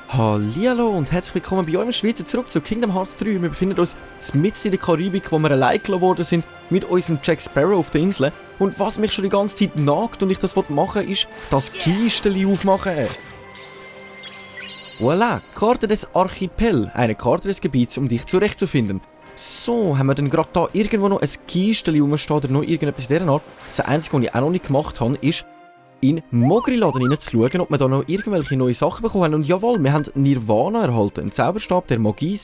Hallihallo und herzlich willkommen bei euch im Schweizer zurück zu Kingdom Hearts 3. Wir befinden uns mitten in der Karibik, wo wir allein gelassen worden sind mit unserem Jack Sparrow auf der Insel. Und was mich schon die ganze Zeit nagt und ich das machen will, ist das Kisteli aufmachen. Voilà, Karte des Archipel, eine Karte des Gebiets, um dich zurechtzufinden. So, haben wir dann gerade da irgendwo noch ein Kisteli rumstehen oder noch irgendetwas in dieser Art. Das Einzige, was ich auch noch nicht gemacht habe, ist in Mogri-Laden reinzuschauen, ob wir da noch irgendwelche neue Sachen bekommen haben. Und jawohl, wir haben Nirvana erhalten. Ein Zauberstab der Magie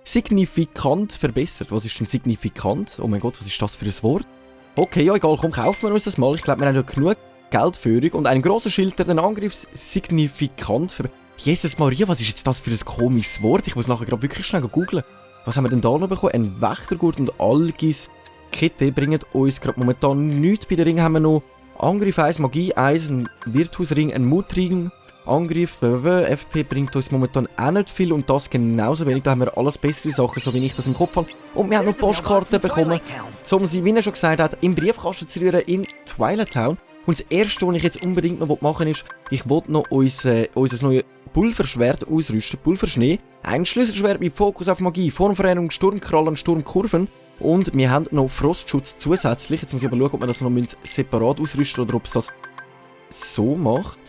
signifikant verbessert. Was ist denn signifikant? Oh mein Gott, was ist das für ein Wort? Okay, ja egal, komm, kaufen wir uns das mal. Ich glaube, wir haben ja genug Geldführung. Und einen grossen Schild, der den Angriff signifikant Jesus Maria, was ist jetzt das für ein komisches Wort? Ich muss nachher gerade wirklich schnell googeln. Was haben wir denn da noch bekommen? Ein Wächtergurt und Algis Kette bringen uns gerade momentan nichts. Bei den Ringen haben wir noch Angriff 1, Magie 1, ein Virtusring, ein Mutring, Angriff, FP bringt uns momentan auch nicht viel und das genauso wenig. Da haben wir alles bessere Sachen, so wie ich das im Kopf habe. Und wir haben noch Postkarten bekommen, um sie, wie er schon gesagt hat, im Briefkasten zu rühren in Twilight Town. Und das erste, was ich jetzt unbedingt noch machen will, ist, ich will noch unser neues Pulverschwert ausrüsten, Pulverschnee. Ein Schlüsselschwert mit Fokus auf Magie, Formveränderung, Sturmkrallen, Sturmkurven. Und wir haben noch Frostschutz zusätzlich. Jetzt muss ich aber schauen, ob wir das noch separat ausrüsten oder ob es das so macht.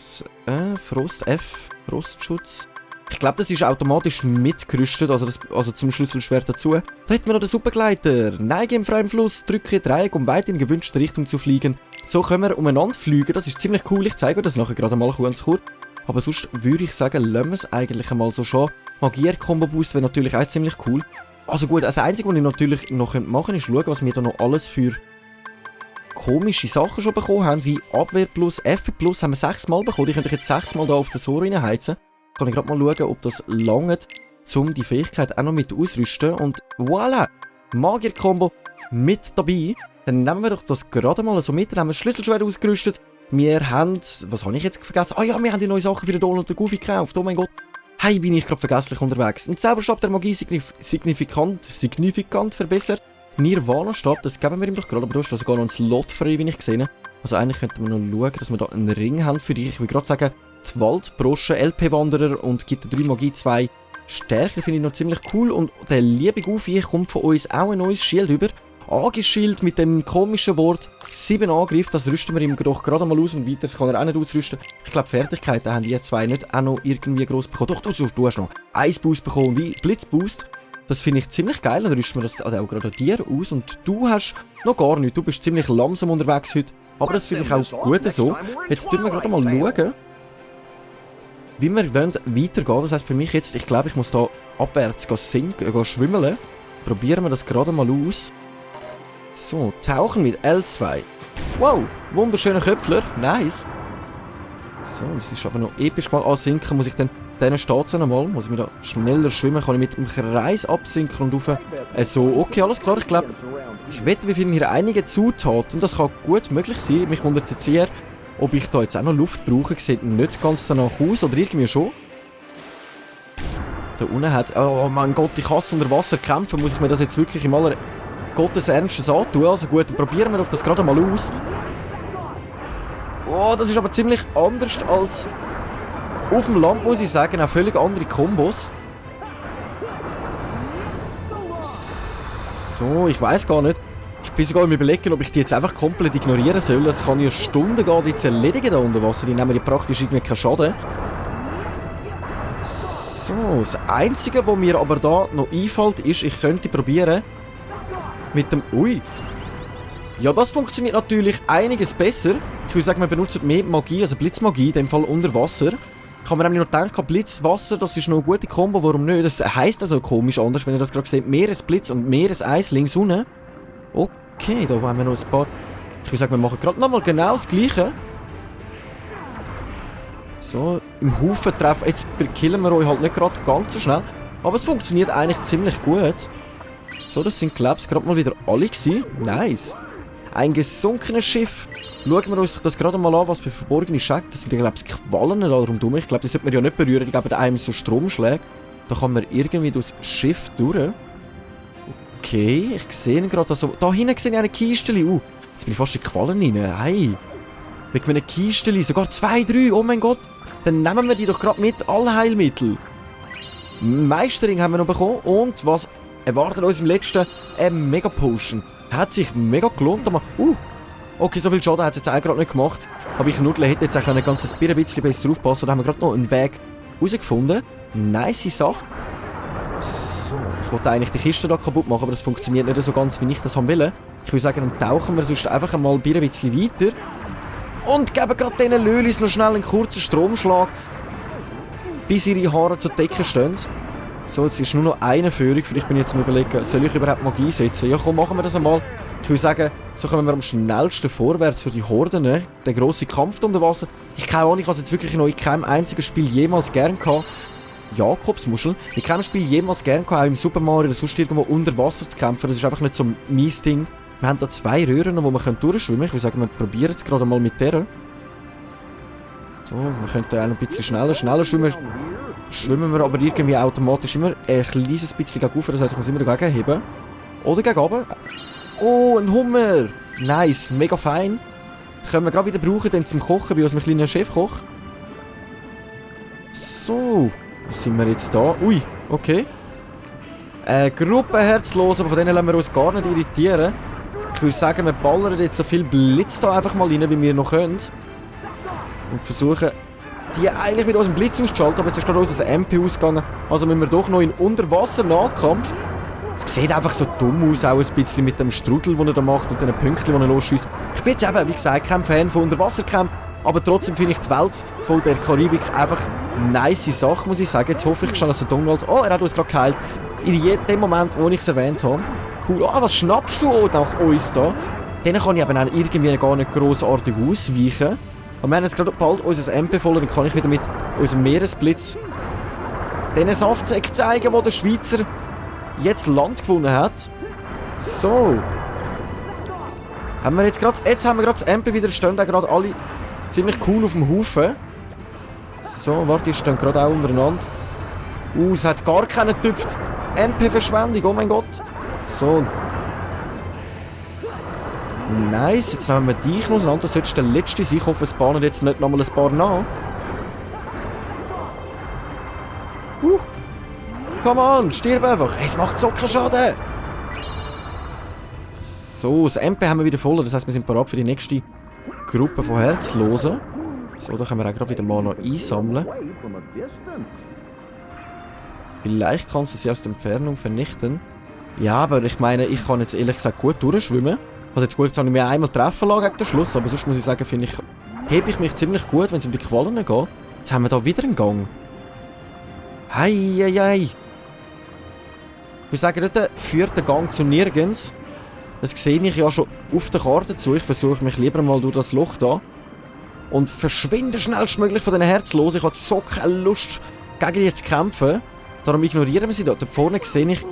Frostschutz. Ich glaube, das ist automatisch mitgerüstet, also zum Schlüsselschwert dazu. Da hätten wir noch den Supergleiter. Neige im freien Fluss, drücke Dreieck, um weit in gewünschte Richtung zu fliegen. So können wir umeinander fliegen. Das ist ziemlich cool. Ich zeige euch das nachher gerade mal ganz kurz. Aber sonst würde ich sagen, lassen wir es eigentlich einmal so schon. Magier-Combo-Boost wäre natürlich auch ziemlich cool. Also gut, das Einzige, was ich natürlich noch machen könnte, ist schauen, was wir da noch alles für komische Sachen schon bekommen haben, wie Abwehr plus, FP plus haben wir 6 Mal bekommen. Ich könnte jetzt 6 Mal da auf den Sor reinheizen. Kann ich gerade mal schauen, ob das langt, um die Fähigkeit auch noch mit auszurüsten. Und voilà, Magier-Combo mit dabei. Dann nehmen wir doch das gerade mal so mit. Dann haben wir das Schlüsselschwert ausgerüstet. Wir haben, was habe ich jetzt vergessen? Ah ja, wir haben die neue Sachen für den Donald und den Goofy gekauft. Oh mein Gott. Hey, bin ich gerade vergesslich unterwegs. Ein Zauberstab der Magie signifikant verbessert. Nirvana-Stab, das geben wir ihm doch gerade, aber du hast da sogar noch einen Slot frei, wie ich gesehen habe. Also eigentlich könnten wir noch schauen, dass wir da einen Ring haben für dich. Ich will gerade sagen, die Waldbrosche, LP-Wanderer und gibt 3 Magie 2 Stärke, finde ich noch ziemlich cool. Und der liebe Goofy kommt von uns auch ein neues Schild über. Aegis-Schild mit dem komischen Wort 7 Angriff, das rüsten wir ihm doch gerade mal aus und weiter kann er auch nicht ausrüsten. Ich glaube, Fertigkeiten haben die zwei nicht auch noch irgendwie gross bekommen. Doch, du hast noch Eisboost bekommen wie Blitzboost. Das finde ich ziemlich geil, dann rüsten wir das auch gerade dir aus und du hast noch gar nichts. Du bist ziemlich langsam unterwegs heute, aber das finde ich auch gut so. Jetzt tun wir gerade mal schauen, wie wir weitergehen. Das heisst für mich jetzt, ich glaube, ich muss da abwärts schwimmen. Probieren wir das gerade mal aus. So, tauchen mit L2. Wow, wunderschöner Köpfler, nice. So, es ist aber noch episch mal ansinken, muss ich dann, denen steht es einmal, muss ich mir da schneller schwimmen, kann ich mit dem Kreis absinken und rauf. So, okay, alles klar, ich glaube, ich wette, wir finden hier einige Zutaten, das kann gut möglich sein. Mich wundert jetzt sehr, ob ich da jetzt auch noch Luft brauche, sieht nicht ganz danach aus, oder irgendwie schon. Da unten hat, oh mein Gott, ich hasse unter Wasser kämpfen, muss ich mir das jetzt wirklich im aller Gottes Ernstes antun. Also gut, dann probieren wir doch das gerade mal aus. Oh, das ist aber ziemlich anders als auf dem Land, muss ich sagen. Auch völlig andere Kombos. So, ich weiß gar nicht. Ich bin sogar am Überlegen, ob ich die jetzt einfach komplett ignorieren soll. Das kann ja Stunden gehen, die zu erledigen da unter Wasser. Die nehmen ja praktisch irgendwie keinen Schaden. So, das Einzige, was mir aber da noch einfällt, ist, ich könnte probieren, mit dem... Ui! Ja, das funktioniert natürlich einiges besser. Ich würde sagen, wir benutzen mehr Magie, also Blitzmagie, in dem Fall unter Wasser. Ich habe mir nämlich noch gedacht, Blitz, Wasser, das ist noch eine gute Kombo, warum nicht? Das heisst also komisch anders, wenn ihr das gerade seht. Meeresblitz und Meereseis links unten. Okay, da haben wir noch ein paar... Ich würde sagen, wir machen gerade nochmal genau das Gleiche. So, im Haufen treffen. Jetzt killen wir euch halt nicht gerade ganz so schnell. Aber es funktioniert eigentlich ziemlich gut. So, das sind, glaube ich, gerade mal wieder alle gewesen. Nice. Ein gesunkenes Schiff. Schauen wir uns das gerade mal an, was für verborgene Schätze. Das sind, glaube ich, Quallen da rundherum. Ich glaube, die sollte man ja nicht berühren. Die geben einem so Stromschläge. Da kann man irgendwie durchs Schiff durch. Okay, ich sehe ihn gerade. Also, da hinten sehe ich eine Kiste. Jetzt bin ich fast in die Qualen rein. Hey. Wegen einem Kiste. Sogar 2, 3. Oh mein Gott. Dann nehmen wir die doch gerade mit. Alle Heilmittel. Meisterring haben wir noch bekommen. Und was erwartet uns im letzten? Eine Mega Potion. Hat sich mega gelohnt. Aber, okay, so viel Schaden hat es jetzt auch gerade nicht gemacht. Aber ich Nudle hätte jetzt auch ein ganzes bisschen besser aufpassen. Da haben wir gerade noch einen Weg herausgefunden. Nice Sache. So, ich wollte eigentlich die Kiste da kaputt machen, aber das funktioniert nicht so ganz, wie ich das haben will. Ich würde sagen, dann tauchen wir sonst einfach einmal ein bisschen weiter. Und geben gerade diesen Lölis noch schnell einen kurzen Stromschlag, bis ihre Haare zur Decke stehen. So, jetzt ist nur noch eine Führung. Vielleicht bin ich jetzt am Überlegen, soll ich überhaupt Magie setzen? Ja, komm, machen wir das einmal. Ich würde sagen, so kommen wir am schnellsten vorwärts für die Horden. Ne? Der grosse Kampf unter Wasser. Ich keine Ahnung, ich habe es jetzt wirklich noch in keinem einzigen Spiel jemals gern gehabt. Jakobsmuschel. In keinem Spiel jemals gern gehabt, auch im Super Mario oder sonst irgendwo unter Wasser zu kämpfen. Das ist einfach nicht so mein Ding. Wir haben da 2 Röhren, wo wir durchschwimmen können. Ich würde sagen, wir probieren es gerade mal mit der. So, wir können da auch noch ein bisschen schneller schwimmen. Schwimmen wir aber irgendwie automatisch immer ein kleines bisschen gegen rauf. Das heisst, ich muss immer dagegen heben. Oder gegen runter. Oh, ein Hummer! Nice, mega fein. Das können wir gerade wieder brauchen dann zum Kochen bei unserem kleinen Chefkoch. So, wo sind wir jetzt da? Ui, okay. Gruppe herzlos, aber von denen lassen wir uns gar nicht irritieren. Ich würde sagen, wir ballern jetzt so viel Blitz da einfach mal rein, wie wir noch können. Und versuchen, die eigentlich mit unserem Blitz auszuschalten, aber jetzt ist gerade unser MP ausgegangen. Also müssen wir doch noch in Unterwasser-Nahkampf. Es sieht einfach so dumm aus, auch ein bisschen mit dem Strudel, den er da macht und den Pünktchen, die er losschießt. Ich bin jetzt eben, wie gesagt, kein Fan von Unterwasserkämpfen, aber trotzdem finde ich die Welt von der Karibik einfach eine nice Sache, muss ich sagen. Jetzt hoffe ich schon, dass der Donald... Oh, er hat uns gerade geheilt. In dem Moment, wo ich es erwähnt habe. Cool. Oh, was schnappst du auch nach uns da? Denen kann ich eben auch irgendwie gar nicht grossartig ausweichen. Aber wir haben jetzt gerade bald unser MP voll, dann kann ich wieder mit unserem Meeresblitz diesen Saftsäck zeigen, wo der Schweizer jetzt Land gewonnen hat. So. Haben wir jetzt gerade haben wir gerade das MP wieder, stehen da gerade alle ziemlich cool auf dem Haufen. So, warte, die stehen gerade auch untereinander. Es hat gar keinen getüpft. MP-Verschwendung, oh mein Gott. So. Nice, jetzt nehmen wir dich noch auseinander. Das sollte der letzte sein. Ich hoffe, es bahnen jetzt nicht nochmal ein paar nach. Come on, stirb einfach. Hey, es macht so keinen Schaden. So, das MP haben wir wieder voll. Das heisst, wir sind bereit für die nächste Gruppe von Herzlosen. So, da können wir auch gerade wieder mal noch einsammeln. Vielleicht kannst du sie aus der Entfernung vernichten. Ja, aber ich meine, ich kann jetzt ehrlich gesagt gut durchschwimmen. Also jetzt gut, jetzt habe ich mich einmal treffen lassen gegen den Schluss, aber sonst muss ich sagen, finde ich, hebe ich mich ziemlich gut, wenn es um die Qualen geht. Jetzt haben wir da wieder einen Gang. Heieiei. Ich würde sagen, dort führt der Gang zu nirgends. Das sehe ich ja schon auf der Karte zu. Ich versuche mich lieber mal durch das Loch da. Und verschwinde schnellstmöglich von diesen Herzlosen. Ich habe so keine Lust, gegen die zu kämpfen. Darum ignorieren wir sie da. Da vorne sehe ich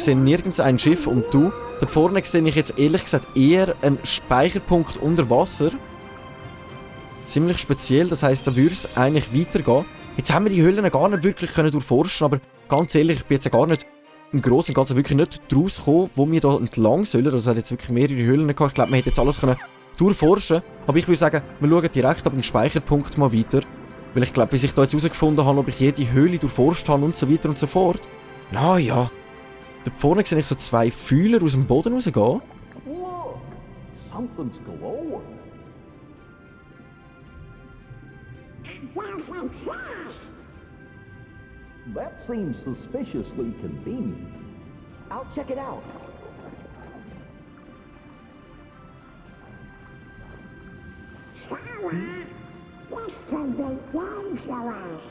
nirgends ein Schiff und du. Da vorne sehe ich jetzt ehrlich gesagt eher einen Speicherpunkt unter Wasser. Ziemlich speziell, das heisst, da würde es eigentlich weitergehen. Jetzt haben wir die Höhlen gar nicht wirklich durchforschen, aber ganz ehrlich, ich bin jetzt gar nicht im Großen und Ganzen wirklich nicht draus gekommen, wo wir da entlang sollen. Also es hat jetzt wirklich mehrere Höhlen gehabt. Ich glaube, man hätte jetzt alles durchforschen können. Aber ich würde sagen, wir schauen direkt ab den Speicherpunkt mal weiter. Weil ich glaube, bis ich da jetzt herausgefunden habe, ob ich jede Höhle durchforscht habe und so weiter und so fort. Naja. Da vorne sehe ich so 2 Fühler aus dem Boden rausgehen. Whoa! Something's glowing. That seems suspiciously convenient. I'll check it out. This could be dangerous.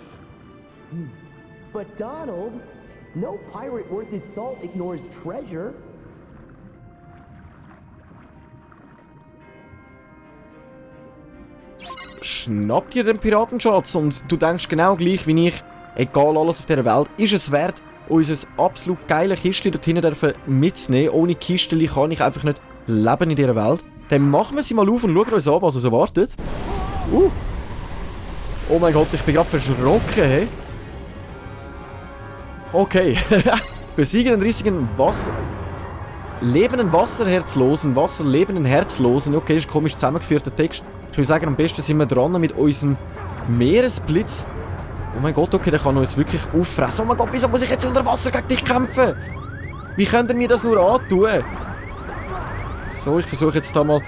But Donald, no pirate worth his salt ignores treasure. Schnapp dir den Piratenschatz und du denkst genau gleich wie ich, egal alles auf dieser Welt, ist es wert, unser absolut geile Kistchen dort hinten mitzunehmen. Ohne Kistchen kann ich einfach nicht leben in dieser Welt. Dann machen wir sie mal auf und schauen uns an, was uns erwartet. Oh mein Gott, ich bin gerade verschrocken, hey. Okay. Besiegen den riesigen Wasser... lebenden Wasserherzlosen, wasserlebenden Herzlosen. Okay, das ist ein komisch zusammengeführter Text. Ich würde sagen, am besten sind wir dran mit unserem Meeresblitz. Oh mein Gott, okay, der kann uns wirklich auffressen. Oh mein Gott, wieso muss ich jetzt unter Wasser gegen dich kämpfen? Wie könnt ihr mir das nur antun? So, ich versuche jetzt da mal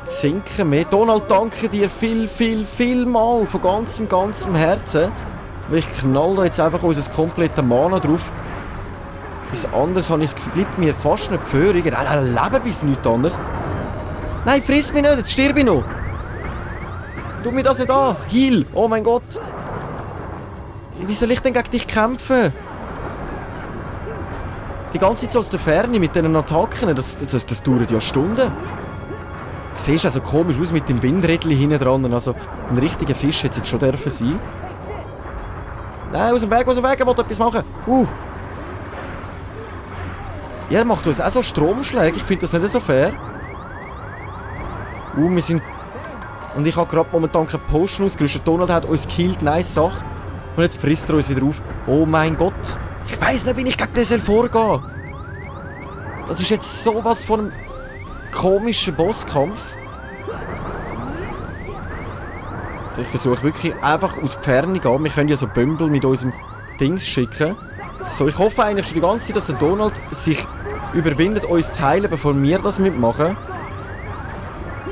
zu sinken mehr. Donald, danke dir viel mal von ganzem Herzen. Weil ich knall da jetzt einfach unser komplette Mana drauf. Bis anderes habe ich das Gefühl, bleibt mir fast nicht Führung. Leben bis nichts anderes. Nein, friss mich nicht, jetzt sterbe ich noch. Tu mir das nicht an. Heal, oh mein Gott. Wie soll ich denn gegen dich kämpfen? Die ganze Zeit so aus der Ferne mit diesen Attacken, das dauert ja Stunden. Du siehst also komisch aus mit dem Windrädchen hinten dran. Also ein richtiger Fisch hätte es jetzt schon dürfen sein. Nein, aus dem Weg, ich will etwas machen. Ja, er macht uns auch so Stromschläge. Ich finde das nicht so fair. Wir sind... Und ich habe gerade momentan keine Potion ausgerüstet. Donald hat uns gekillt, nice Sache. Und jetzt frisst er uns wieder auf. Oh mein Gott. Ich weiss nicht, wie ich gegen den vorgehe. Das ist jetzt sowas von einem komischen Bosskampf. Also ich versuche wirklich einfach aus der Ferne gehen. Wir können ja so Bömbel mit unserem Dings schicken. So, ich hoffe eigentlich schon die ganze Zeit, dass der Donald sich überwindet, uns zu heilen, bevor wir das mitmachen.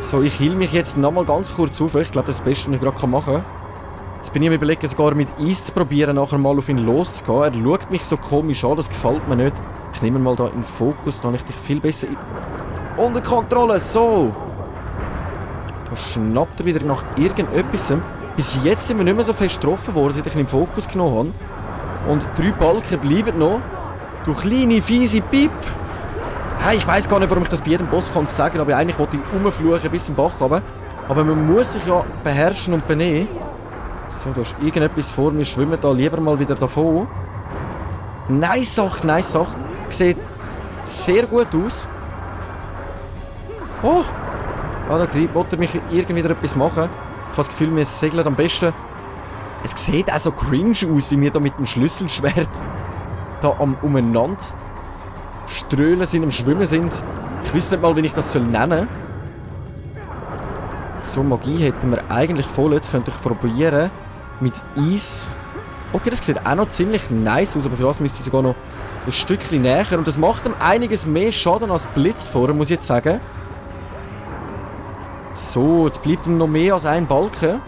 So, ich heile mich jetzt nochmal ganz kurz auf. Ich glaube, das ist das Beste, was ich gerade machen kann. Jetzt bin ich mir überlegen, sogar mit Eis zu probieren, nachher mal auf ihn loszugehen. Er schaut mich so komisch an, das gefällt mir nicht. Ich nehme ihn mal da in den Fokus, da habe ich dich viel besser unter Kontrolle. So. Da schnappt er wieder nach irgendetwas. Bis jetzt sind wir nicht mehr so fest getroffen worden, seit ich ihn im Fokus genommen habe. Und 3 Balken bleiben noch. Du kleine, fiese Piep. Hey, ich weiss gar nicht, warum ich das bei jedem Bosskampf sage, aber eigentlich wollte ich rumfluchen bis zum Bach runter. Aber man muss sich ja beherrschen und benehmen. So, da ist irgendetwas vor mir, schwimmen da lieber mal wieder davon. Nice Sache. Sieht sehr gut aus. Oh! Ah, da wollte er mich irgendwie etwas machen. Ich habe das Gefühl, wir segeln am besten. Es sieht auch so cringe aus, wie wir da mit dem Schlüsselschwert da am umeinander strölen sind, am Schwimmen sind. Ich weiß nicht mal, wie ich das nennen soll. So, Magie hätten wir eigentlich voll. Jetzt könnte ich probieren mit Eis. Okay, das sieht auch noch ziemlich nice aus, aber für das müsste ich sogar noch ein Stückchen näher. Und das macht ihm einiges mehr Schaden als Blitz vorher, muss ich jetzt sagen. So, jetzt bleibt ihm noch mehr als ein Balken.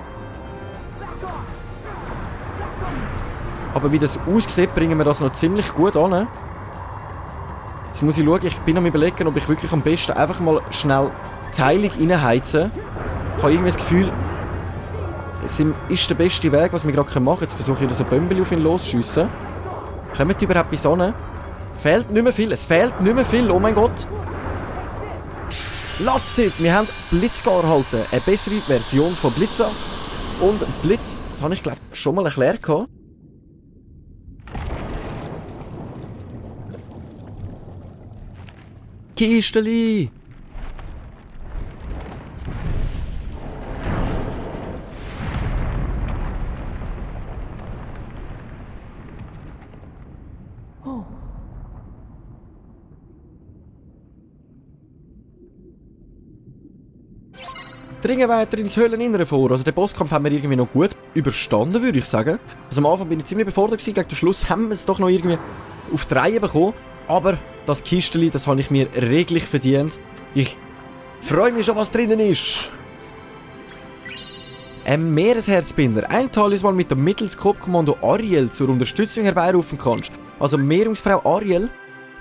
Aber wie das aussieht, bringen wir das noch ziemlich gut an. Jetzt muss ich schauen, ich bin am Überlegen, ob ich wirklich am besten einfach mal schnell die Heilung reinheizen. Ich habe irgendwie das Gefühl, es ist der beste Weg, was wir gerade machen können. Jetzt versuche ich, so Bömbel auf ihn loszuschiessen. Kommen die überhaupt bis an? Fehlt nicht mehr viel, es fehlt nicht mehr viel, oh mein Gott. Last-Hit, wir haben Blitzgar erhalten. Eine bessere Version von Blitzer. Und Blitz, das habe ich glaube schon mal erklärt. Kisteli! Dringen weiter ins Höhleninnere vor. Also den Bosskampf haben wir irgendwie noch gut überstanden, würde ich sagen. Also am Anfang bin ich ziemlich befordert gewesen. Gegen den Schluss haben wir es doch noch irgendwie auf die Reihe bekommen. Aber das Kisteli, das habe ich mir reglich verdient. Ich freue mich schon, was drinnen ist. Ein Meeresherzbinder. Ein Talisman mit dem Mittelskop-Kommando Ariel zur Unterstützung herbeirufen kannst. Also Meerjungfrau Ariel.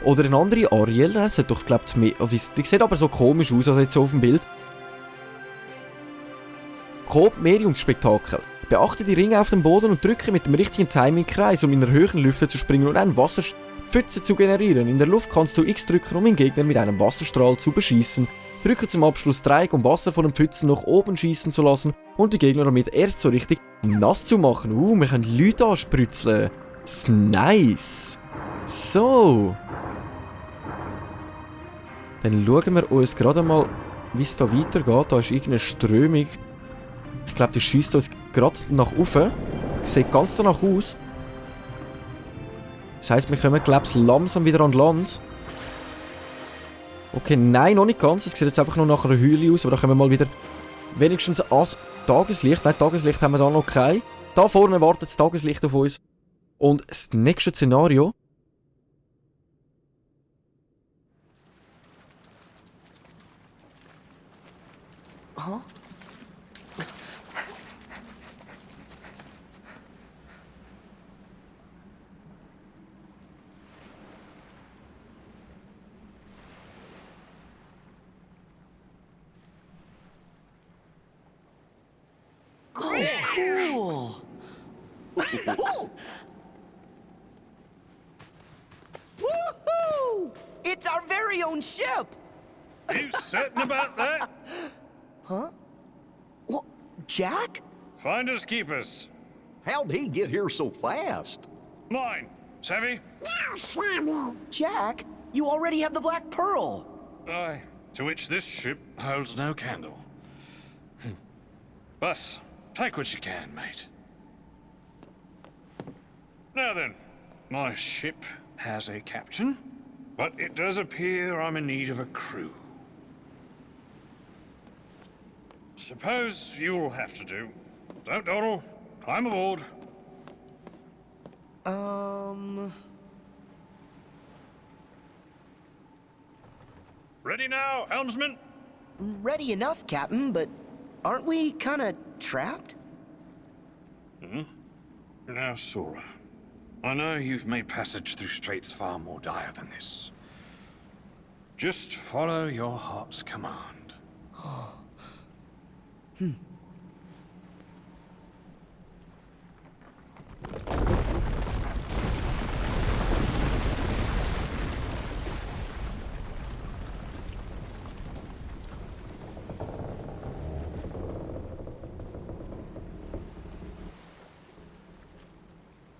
Oder eine andere Ariel. Das sieht doch, glaube ich, die sieht aber so komisch aus, also jetzt so auf dem Bild. Coop Meerjungsspektakel. Beachte die Ringe auf dem Boden und drücke mit dem richtigen Timing Kreis, um in der Höhen Lüfte zu springen und einen Wasserpfütze zu generieren. In der Luft kannst du X drücken, um den Gegner mit einem Wasserstrahl zu beschießen. Drücke zum Abschluss Dreieck, um Wasser von den Pfützen nach oben schießen zu lassen und die Gegner damit erst so richtig nass zu machen. Wir können Leute anspritzen. Das ist nice. So. Dann schauen wir uns gerade mal, wie es da weitergeht. Da ist irgendeine Strömung. Ich glaube, die schießt uns gerade nach oben. Sieht ganz danach aus. Das heisst, wir kommen, glaube ich, langsam wieder an Land. Okay, nein, noch nicht ganz. Es sieht jetzt einfach nur nach einer Höhle aus, aber da können wir mal wieder wenigstens ans Tageslicht. Nein, Tageslicht haben wir da noch kein. Da vorne wartet das Tageslicht auf uns. Und das nächste Szenario. Huh? Oh, cool! Woohoo! It's our very own ship! You certain about that? Huh? What? Jack? Finders keepers. How'd he get here so fast? Mine. Savvy? Now, Sammy. Jack, you already have the Black Pearl. Aye. To which this ship holds no candle. But, take what you can, mate. Now then, my ship has a captain, but it does appear I'm in need of a crew. Suppose you'll have to do. Don't dawdle. Climb aboard. Ready now, helmsman? Ready enough, Captain, but aren't we kinda trapped? Now, Sora, I know you've made passage through straits far more dire than this. Just follow your heart's command.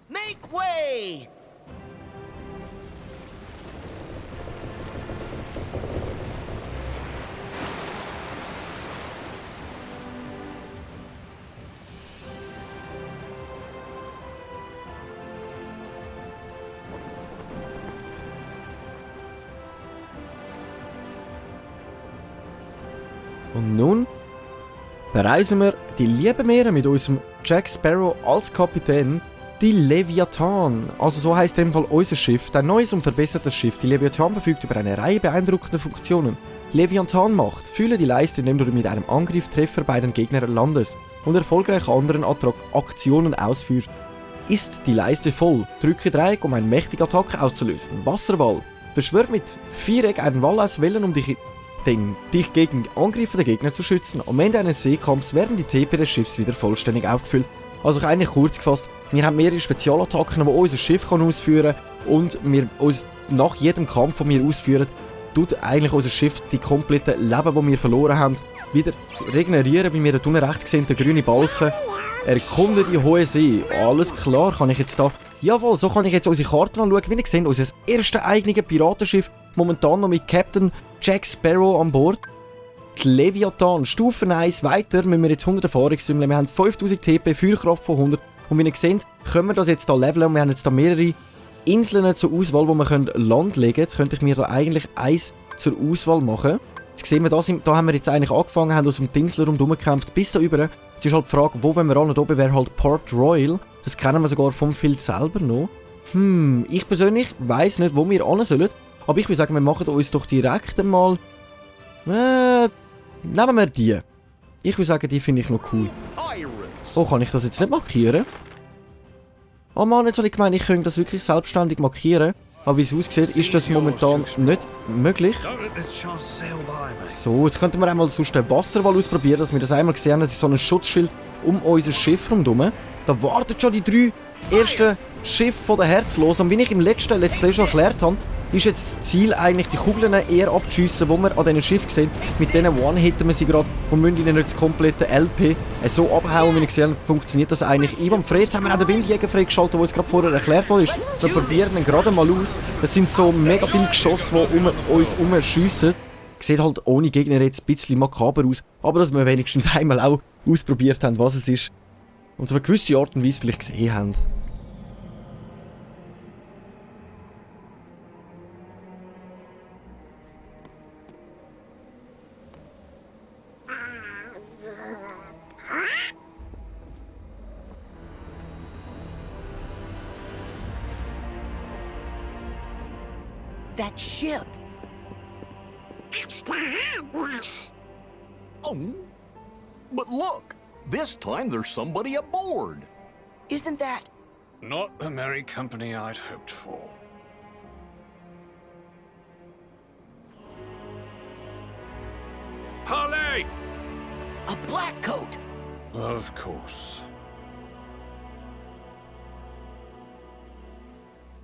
Make way! Und nun bereisen wir die lieben Meere mit unserem Jack Sparrow als Kapitän, die Leviathan. Also so heisst in dem Fall unser Schiff, ein neues und verbessertes Schiff. Die Leviathan verfügt über eine Reihe beeindruckender Funktionen. Leviathan-Macht: Fülle die Leiste, indem du mit einem Angriff Treffer bei den Gegnern landest und erfolgreich anderen Aktionen ausführst. Ist die Leiste voll, drücke Dreieck, um eine mächtige Attacke auszulösen. Wasserwall: Beschwör mit Viereck einen Wall aus Wellen, um dich gegen Angriffe der Gegner zu schützen. Am Ende eines Seekampfs werden die TP des Schiffs wieder vollständig aufgefüllt. Also eigentlich kurz gefasst, wir haben mehrere Spezialattacken, die unser Schiff ausführen kann, und wir uns nach jedem Kampf, den wir ausführen, tut eigentlich unser Schiff die kompletten Leben, die wir verloren haben, wieder regenerieren, wie wir da unten rechts sehen, der grüne Balken. Erkunde die hohe See. Alles klar, kann ich jetzt da... Jawohl, so kann ich jetzt unsere Karte anschauen. Wie ihr seht, unser erstes eigenes Piratenschiff, momentan noch mit Captain Jack Sparrow an Bord. Die Leviathan, Stufe 1, weiter müssen wir jetzt 100 Erfahrung sammeln. Wir haben 5000 TP, Feuerkraft von 100. Und wie ihr seht, können wir das jetzt hier leveln. Und wir haben jetzt da mehrere Inseln zur Auswahl, wo wir Land legen können. Jetzt könnte ich mir da eigentlich eins zur Auswahl machen. Jetzt sehen wir, da haben wir jetzt eigentlich angefangen, haben aus dem Dingsler rumgekämpft bis da über. Es ist halt die Frage, wo wollen wir an, und oben wäre halt Port Royal. Das kennen wir sogar vom Field selber noch. Ich persönlich weiss nicht, wo wir an sollen. Aber ich würde sagen, wir machen uns doch direkt einmal... nehmen wir die. Ich würde sagen, die finde ich noch cool. Oh, kann ich das jetzt nicht markieren? Oh Mann, jetzt habe ich gemeint, ich könnte das wirklich selbstständig markieren. Aber wie es aussieht, ist das momentan nicht möglich. So, jetzt könnten wir einmal sonst den Wasserwall ausprobieren, dass wir das einmal gesehen haben. Das ist so ein Schutzschild um unser Schiff herum. Da warten schon die 3 ersten Schiffe der Herzlosen. Und wie ich im letzten Let's Play schon erklärt habe, ist jetzt das Ziel eigentlich, die Kugeln eher abzuschiessen, die wir an diesen Schiff sehen. Mit denen One-hitten wir sie gerade und müssen ihnen nicht das komplette LP so abhauen, wie ich gesehen habe, funktioniert das eigentlich. Einwandfrei. Jetzt haben wir auch den Windjäger freigeschaltet, der uns gerade vorher erklärt wurde. Wir probieren ihn gerade mal aus. Das sind so mega viele Geschosse, die um uns herumschiessen. Sieht halt ohne Gegner jetzt ein bisschen makaber aus, aber dass wir wenigstens einmal auch ausprobiert haben, was es ist. Und so eine gewisse Art und Weise vielleicht gesehen haben. That ship. It's the Heartless. Oh, but look, this time there's somebody aboard. Isn't that... Not the merry company I'd hoped for. Harley! a black coat? Of course.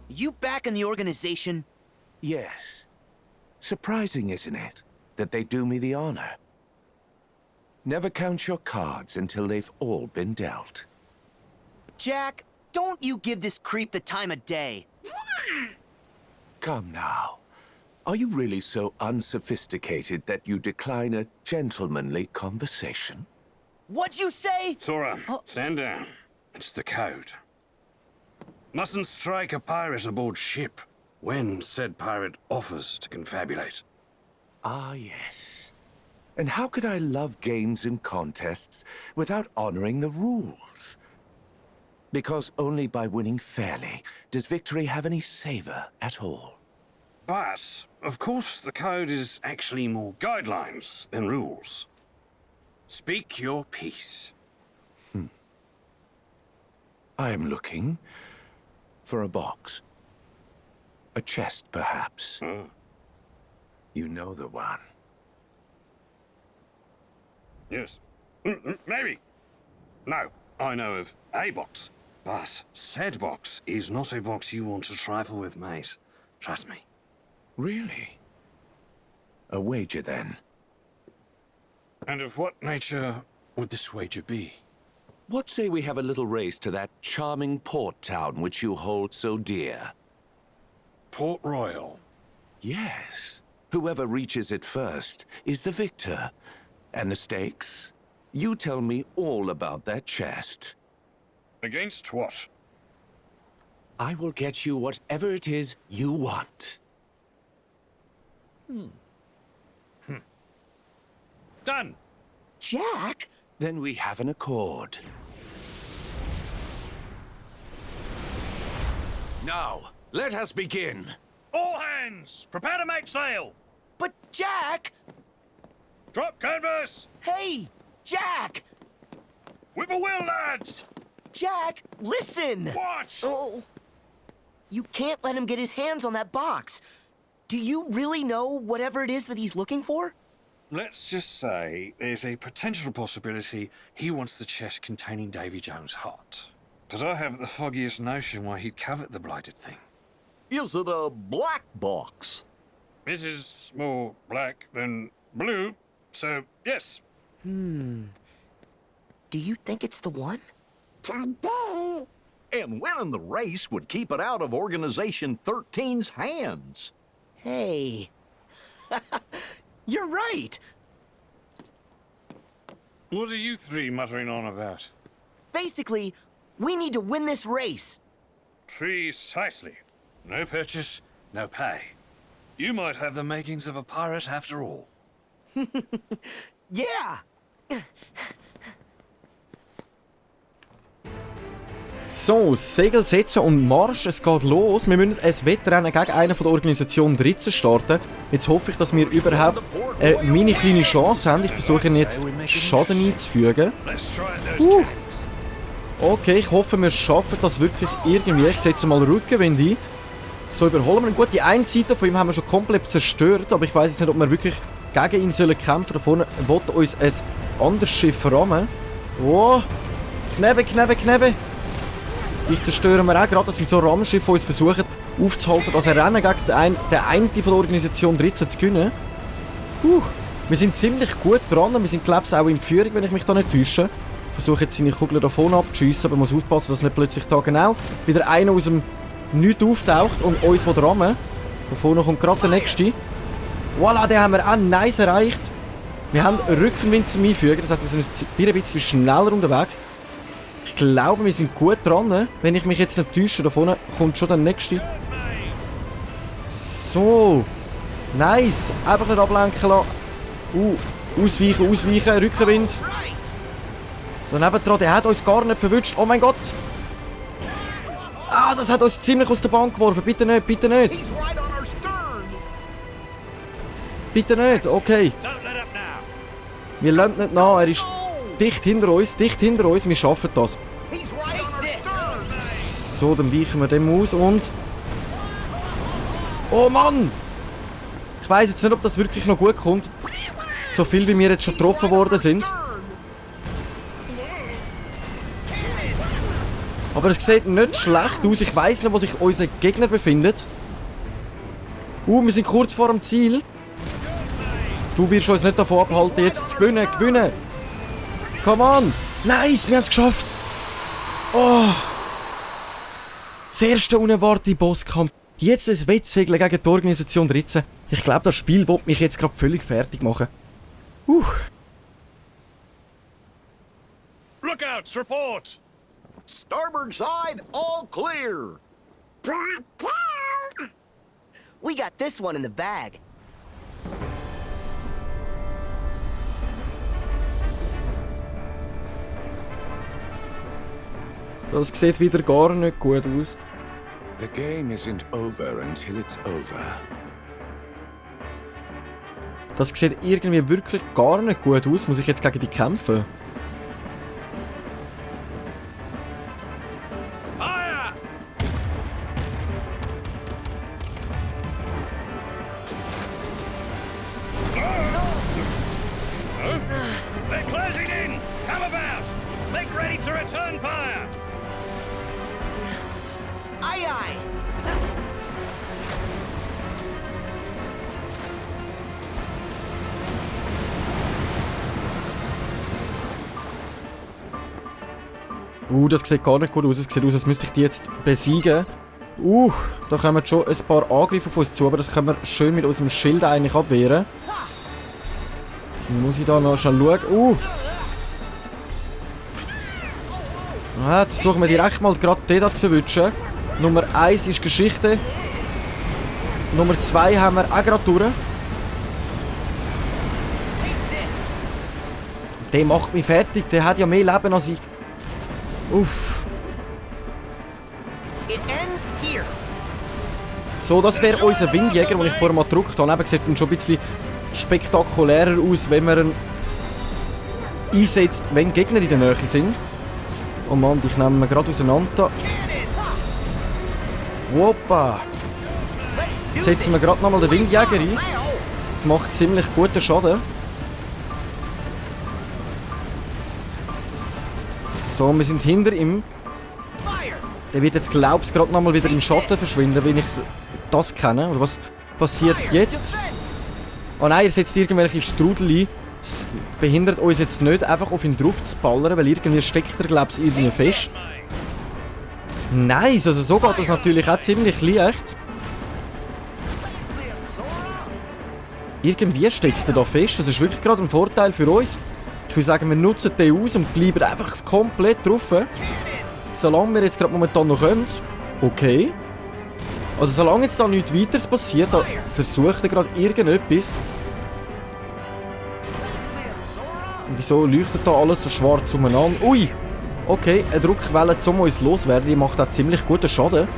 You back in the organization? Yes. Surprising, isn't it, that they do me the honor? Never count your cards until they've all been dealt. Jack, don't you give this creep the time of day. Come now. Are you really so unsophisticated that you decline a gentlemanly conversation? What'd you say? Sora, stand down. It's the code. Mustn't strike a pirate aboard ship when said pirate offers to confabulate. Ah, yes. And how could I love games and contests without honoring the rules? Because only by winning fairly does victory have any savor at all. But, of course, the code is actually more guidelines than rules. Speak your piece. I am looking for a box. A chest, perhaps. You know the one. Yes. Maybe. No, I know of a box. But said box is not a box you want to trifle with, mate. Trust me. Really? A wager, then? And of what nature would this wager be? What say we have a little race to that charming port town which you hold so dear? Port Royal. Yes. Whoever reaches it first is the victor. And the stakes? You tell me all about that chest. Against what? I will get you whatever it is you want. Done! Jack? Then we have an accord. Now, let us begin. All hands! Prepare to make sail! But Jack! Drop canvas! Hey! Jack! With a will, lads! Jack, listen! What? Oh. You can't let him get his hands on that box. Do you really know whatever it is that he's looking for? Let's just say there's a potential possibility he wants the chest containing Davy Jones' heart. But I haven't the foggiest notion why he'd covet the blighted thing. Is it a black box? It is more black than blue, so yes. Do you think it's the one? Could be. And winning the race would keep it out of Organization 13's hands. Hey. You're right. What are you three muttering on about? Basically, we need to win this race. Precisely. No purchase, no pay. You might have the makings of a pirate after all. Yeah. So, Segel setzen und Marsch, es geht los. Wir müssen ein Wettrennen gegen einen von der Organisation 13 starten. Jetzt hoffe ich, dass wir überhaupt meine kleine Chance haben. Ich versuche ihn jetzt Schaden einzufügen. Okay, ich hoffe, wir schaffen das wirklich irgendwie. Ich setze mal Rückenwind ein. So, überholen wir ihn. Gut, die eine Seite von ihm haben wir schon komplett zerstört, aber ich weiß jetzt nicht, ob wir wirklich gegen ihn sollen kämpfen. Da vorne will uns ein anderes Schiff rammen. Oh, Knebe, Knebe, Knebe. Ich zerstöre mir auch gerade. Das sind so Rammschiffe, die uns versuchen aufzuhalten, dass er Rennen gegen den einen von der Organisation 13 zu gewinnen. Wir sind ziemlich gut dran. Wir sind, glaube ich, auch in Führung, wenn ich mich da nicht täusche. Ich versuche jetzt seine Kugeln davon abzuschiessen, aber muss aufpassen, dass nicht plötzlich da genau wieder einer aus dem Nichts auftaucht und uns rammen. Da vorne kommt gerade der nächste. Voilà, den haben wir auch nice erreicht. Wir haben Rückenwind zum Einfügen, das heisst, wir sind ein bisschen schneller unterwegs. Ich glaube, wir sind gut dran. Wenn ich mich jetzt nicht täusche, da vorne kommt schon der nächste. So. Nice. Einfach nicht ablenken lassen. Ausweichen, ausweichen. Rückenwind. Daneben dran, der hat uns gar nicht verwünscht. Oh mein Gott. Ah, das hat uns ziemlich aus der Bahn geworfen. Bitte nicht, bitte nicht. Bitte nicht, okay. Don't let up now. Wir lassen nicht nach, er ist dicht hinter uns, wir schaffen das. He's right on our stern! So, dann weichen wir dem aus und... Oh Mann! Ich weiss jetzt nicht, ob das wirklich noch gut kommt. So viel wie wir jetzt schon getroffen worden sind. Aber es sieht nicht schlecht aus. Ich weiss nicht, wo sich unser Gegner befindet. Wir sind kurz vor dem Ziel. Du wirst uns nicht davon abhalten, jetzt zu gewinnen. Come on! Nice, wir haben es geschafft! Oh! Das erste unerwartete Bosskampf. Jetzt ein Wettsegeln gegen die Organisation 13. Ich glaube, das Spiel will mich jetzt gerade völlig fertig machen. Lookouts, report. Starboard side, all clear! Bravo! We got this one in the bag. Das sieht wieder gar nicht gut aus. The game isn't over until it's over. Das sieht irgendwie wirklich gar nicht gut aus. Muss ich jetzt gegen die kämpfen? Fire! They're closing in! Come about! Make ready to return fire! Aye, aye. Das sieht gar nicht gut aus. Es sieht aus, als müsste ich die jetzt besiegen. Da kommen schon ein paar Angriffe auf uns zu, aber das können wir schön mit unserem Schild eigentlich abwehren. Jetzt muss ich da noch schnell schauen. Jetzt versuchen wir direkt mal gerade den da zu verwischen. Nummer 1 ist Geschichte. Nummer 2 haben wir auch gerade durch. Der macht mich fertig, der hat ja mehr Leben als ich. It ends here. So, das wäre unser Windjäger, den ich vorher mal gedrückt habe. Eben sieht dann schon ein bisschen spektakulärer aus, wenn man ihn einsetzt, wenn Gegner in der Nähe sind. Oh Mann, ich nehme ihn gerade auseinander. Woppa! Setzen wir gerade nochmal den Windjäger ein. Das macht ziemlich guten Schaden. So, wir sind hinter ihm. Der wird jetzt, glaube ich, gerade nochmal wieder im Schatten verschwinden, wenn ich das kenne. Oder was passiert jetzt? Oh nein, er setzt irgendwelche Strudel ein. Das behindert uns jetzt nicht, einfach auf ihn drauf zu ballern, weil irgendwie steckt er, glaube ich, irgendwie fest. Nice, also so geht das natürlich auch ziemlich leicht. Irgendwie steckt er da fest, das ist wirklich gerade ein Vorteil für uns. Ich würde sagen, wir nutzen den aus und bleiben einfach komplett drauf. Solange wir jetzt gerade momentan noch können. Okay. Also solange jetzt da nichts weiteres passiert, da versucht er gerade irgendetwas. Und wieso leuchtet da alles so schwarz umeinander? Ui! Okay, eine Druckwelle, um uns loswerden, die macht auch ziemlich guten Schaden.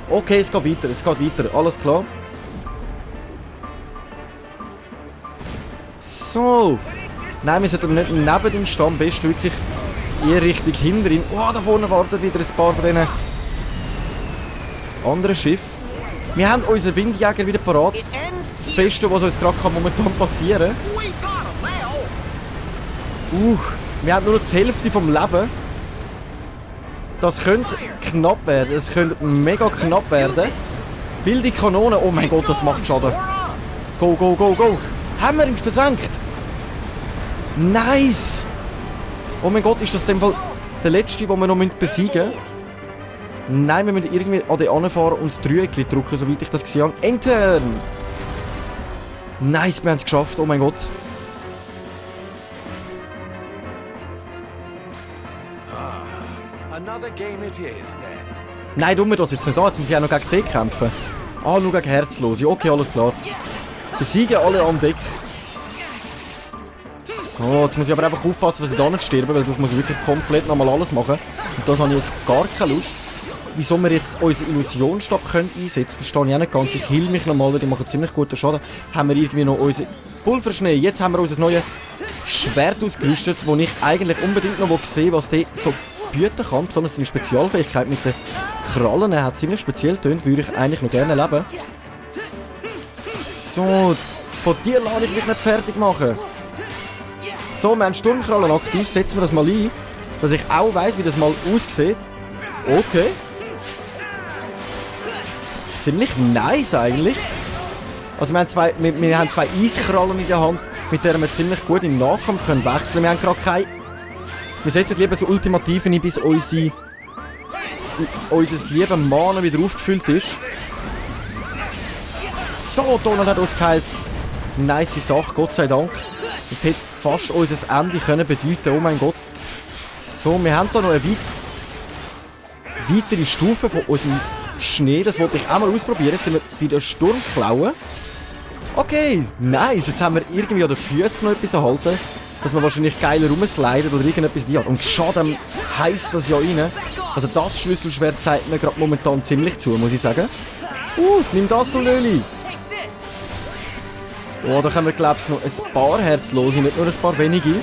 Okay, es geht weiter, alles klar. So. Nein, wir sollten nicht neben dem stehen, am besten wirklich eher richtig hinter ihm. Oh, da vorne warten wieder ein paar von diesen anderen Schiffen. Wir haben unseren Windjäger wieder parat. Das Beste, was uns gerade momentan passieren kann. Wir haben nur noch die Hälfte vom Leben. Das könnte knapp werden. Das könnte mega knapp werden. Wilde Kanone. Oh mein Gott, das macht Schaden. Go, go, go, go. Haben wir ihn versenkt? Nice! Oh mein Gott, ist das in dem Fall der letzte, den wir noch besiegen müssen? Nein, wir müssen irgendwie an den anfahren und das Dreieckchen drücken, soweit ich das gesehen habe. Enter! Nice, wir haben es geschafft, oh mein Gott. Another game it is, then. Nein, tun wir das jetzt nicht an, jetzt müssen wir auch noch gegen den kämpfen. Nur gegen Herzlose, okay, alles klar. Besiegen alle am Deck. So, jetzt muss ich aber einfach aufpassen, dass ich da nicht sterbe, weil sonst muss ich wirklich komplett nochmal alles machen. Und das habe ich jetzt gar keine Lust. wieso wir jetzt unseren Illusionsstock einsetzen können. Verstehe ich auch nicht ganz. Ich heal mich nochmal, weil die machen ziemlich guten Schaden. Haben wir irgendwie noch unseren Pulverschnee. Jetzt haben wir unser neues Schwert ausgerüstet, wo ich eigentlich unbedingt noch sehe, was der so bieten kann. Besonders seine Spezialfähigkeit mit den Krallen. Er hat ziemlich speziell tönt, würde ich eigentlich noch gerne leben. So, von dir lasse ich mich nicht fertig machen. So, wir haben Sturmkrallen aktiv. Setzen wir das mal ein, dass ich auch weiss, wie das mal aussieht. Okay. Ziemlich nice eigentlich. Also wir haben zwei Eiskrallen in der Hand, mit denen wir ziemlich gut im Nahkampf können wechseln. Wir haben gerade keine... Wir setzen lieber so Ultimativen ein, bis unser lieber Mana wieder aufgefüllt ist. So, Donald hat uns geheilt. Nice Sache, Gott sei Dank. Das hätte fast unser Ende können bedeuten. Oh mein Gott. So, wir haben hier noch eine weitere Stufe von unserem Schnee. Das wollte ich auch mal ausprobieren. Jetzt sind wir bei der Sturmklaue. Okay, nice. Jetzt haben wir irgendwie an den Füßen noch etwas erhalten, dass man wahrscheinlich geiler rumslidet oder irgendetwas in die Art. Und Schaden heisst das ja rein. Also das Schlüsselschwert zeigt mir gerade momentan ziemlich zu, muss ich sagen. Nimm das, du Löli. Oh, da können wir, glaube ich, noch ein paar Herzlose, nicht nur ein paar wenige.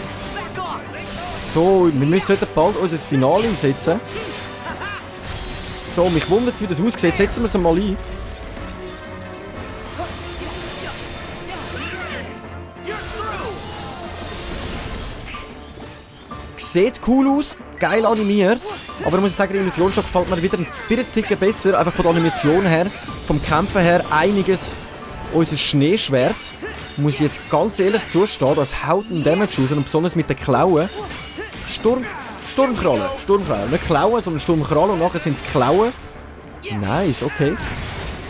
So, wir sollten bald unser Finale einsetzen. So, mich wundert es, wie das aussieht. Setzen wir es mal ein. Sieht cool aus, geil animiert. Aber ich muss sagen, der Illusionsstock gefällt mir wieder ein Ticken besser. Einfach von der Animation her, vom Kämpfen her einiges. Unser Schneeschwert, muss ich jetzt ganz ehrlich zustehen, das haut einen Damage aus. Und besonders mit den Klauen. Sturmkrallen. Nicht Klauen, sondern Sturmkrallen. Und nachher sind es Klauen. Nice, okay.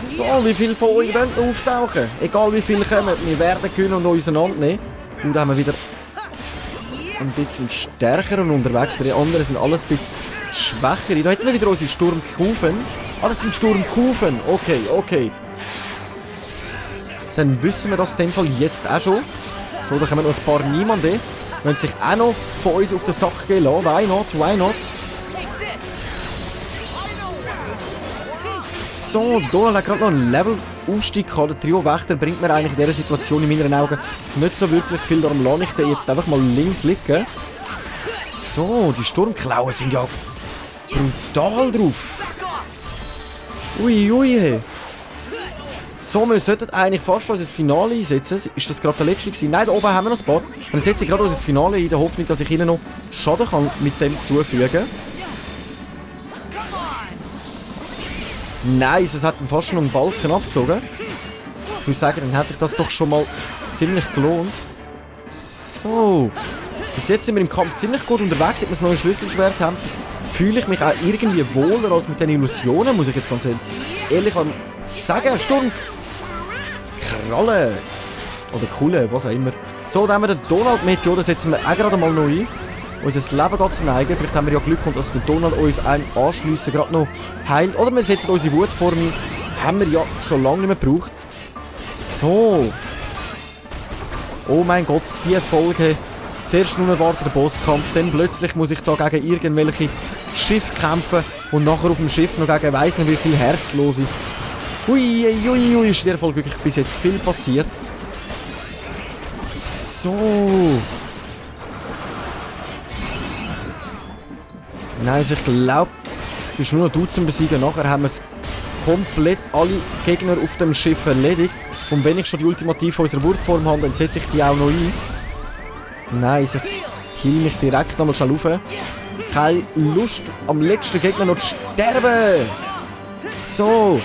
So, wie viele von euch wollen auftauchen? Egal wie viele kommen, wir werden können und uns auseinandernehmen. Und da haben wir wieder ein bisschen stärker und unterwegs. Die anderen sind alles ein bisschen schwächer. Da hätten wir wieder unsere Sturmkufen. Ah, das sind Sturmkufen. Okay. Dann wissen wir das in dem Fall jetzt auch schon. So, da kommen noch ein paar Niemanden. Wollen sich auch noch von uns auf den Sack gehen lassen. Why not? So, Donald hat gerade noch einen Level-Aufstieg gehabt. Der Trio-Wächter bringt mir eigentlich in dieser Situation in meinen Augen nicht so wirklich viel. Darum lasse ich den jetzt einfach mal links liegen. So, die Sturmklauen sind ja brutal drauf. Ui. So, wir sollten eigentlich fast unser Finale einsetzen. Ist das gerade der letzte gewesen? Nein, da oben haben wir noch ein paar. Dann setze ich gerade unser Finale in der Hoffnung, dass ich ihnen noch Schaden kann mit dem zufügen. Nice, es hat fast noch einen Balken abgezogen. Ich muss sagen, dann hat sich das doch schon mal ziemlich gelohnt. So. Bis jetzt sind wir im Kampf ziemlich gut unterwegs. Seit wir das neue Schlüsselschwert haben, fühle ich mich auch irgendwie wohler als mit den Illusionen, muss ich jetzt ganz ehrlich sagen. Sturm! Kralle! Oder Kuhle, was auch immer. So, dann haben wir den Donald-Meteor, das setzen wir auch gerade mal noch ein. Unser Leben geht zu neigen. Vielleicht haben wir ja Glück und dass der Donald uns anschliessen gerade noch heilt. Oder wir setzen unsere Wutform ein. Haben wir ja schon lange nicht mehr gebraucht. So. Oh mein Gott, die Folge. Zuerst nur erwartet der Bosskampf. Dann plötzlich muss ich da gegen irgendwelche Schiffe kämpfen. Und nachher auf dem Schiff noch gegen weiss nicht wie viele Herzlose. Ui, ist in der Folge wirklich bis jetzt viel passiert. So. Nein, also ich glaube, es ist nur noch du zum Besiegen. Nachher haben wir es komplett alle Gegner auf dem Schiff erledigt. Und wenn ich schon die Ultimative unserer Wurfform habe, dann setze ich die auch noch ein. Nice, jetzt heal mich direkt nochmal schnell rauf. Keine Lust, am letzten Gegner noch zu sterben. So.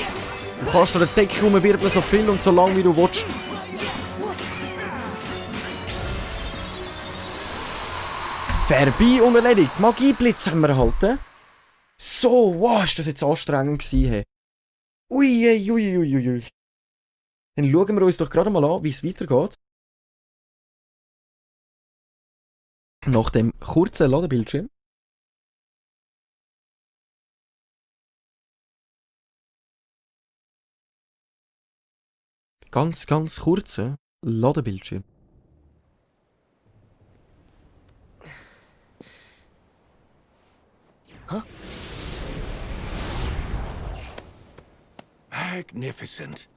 Du kannst an der Decke rumwirbeln, so viel und so lang wie du willst. Vorbei und erledigt. Magieblitz haben wir erhalten. So, wow, ist das jetzt anstrengend gewesen. Hey. Ui. Dann schauen wir uns doch gerade mal an, wie es weitergeht. Nach dem kurzen Ladebildschirm. Ganz kurzen Ladebildschirm. Magnificent.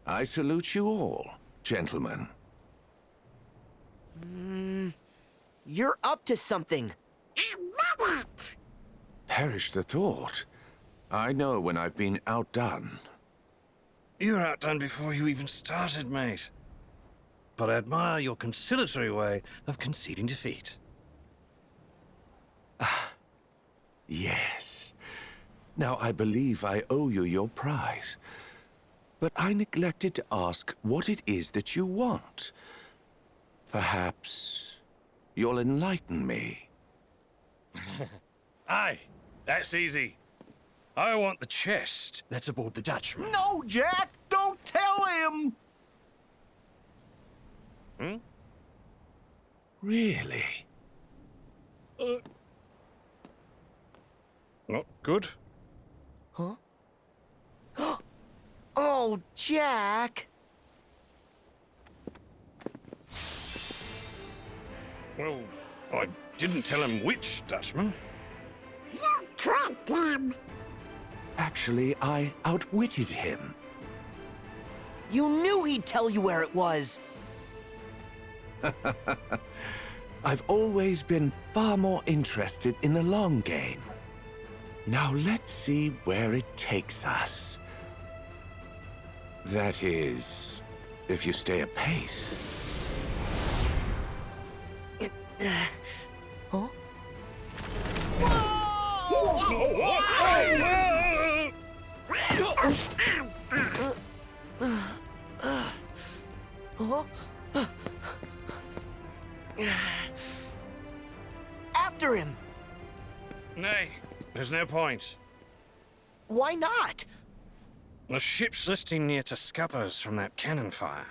I salute you all, gentlemen. You're up to something. I love it. Perish the thought. I know when I've been outdone. You were outdone before you even started, mate. But I admire your conciliatory way of conceding defeat. Yes. Now I believe I owe you your prize. But I neglected to ask what it is that you want. Perhaps you'll enlighten me. Aye, that's easy. I want the chest that's aboard the Dutchman. No, Jack! Don't tell him! Really? Not good. Oh, Jack! Well, I didn't tell him which Dutchman. You tricked him. Actually, I outwitted him. You knew he'd tell you where it was. I've always been far more interested in the long game. Now let's see where it takes us. That is, if you stay apace. Huh? After him! Nay, there's no point. Why not? The ship's listing near to scuppers from that cannon fire.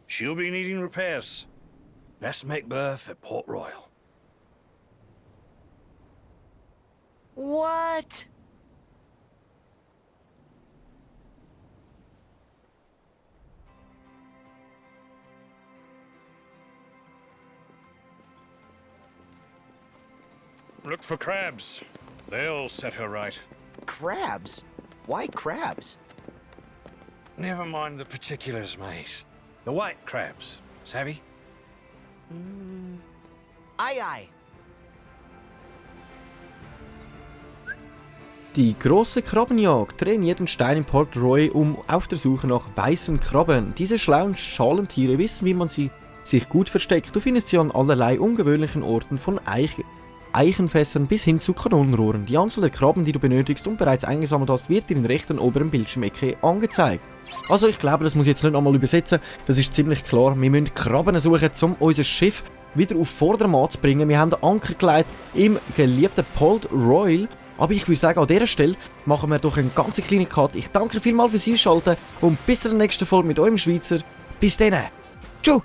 She'll be needing repairs. Best make berth at Port Royal. What? Look for crabs. They'll set her right. Crabs? Why crabs? Never mind the particulars, mate. The white crabs, savvy? Aye, aye. Die große Krabbenjagd trainiert den Stein in Port Royal auf der Suche nach weißen Krabben. Diese schlauen Schalentiere wissen, wie man sie sich gut versteckt. Du findest sie an allerlei ungewöhnlichen Orten, von Eichenfässern bis hin zu Kanonenrohren. Die Anzahl der Krabben, die du benötigst und bereits eingesammelt hast, wird dir in der rechten oberen Bildschirmecke angezeigt. Also ich glaube, das muss ich jetzt nicht nochmal übersetzen. Das ist ziemlich klar. Wir müssen Krabben suchen, um unser Schiff wieder auf Vordermann zu bringen. Wir haben den Anker gelegt im geliebten Port Royal. Aber ich würde sagen, an dieser Stelle machen wir doch einen ganz kleinen Cut. Ich danke vielmals fürs Einschalten und bis zur nächsten Folge mit eurem Schweizer. Bis dann. Tschüss.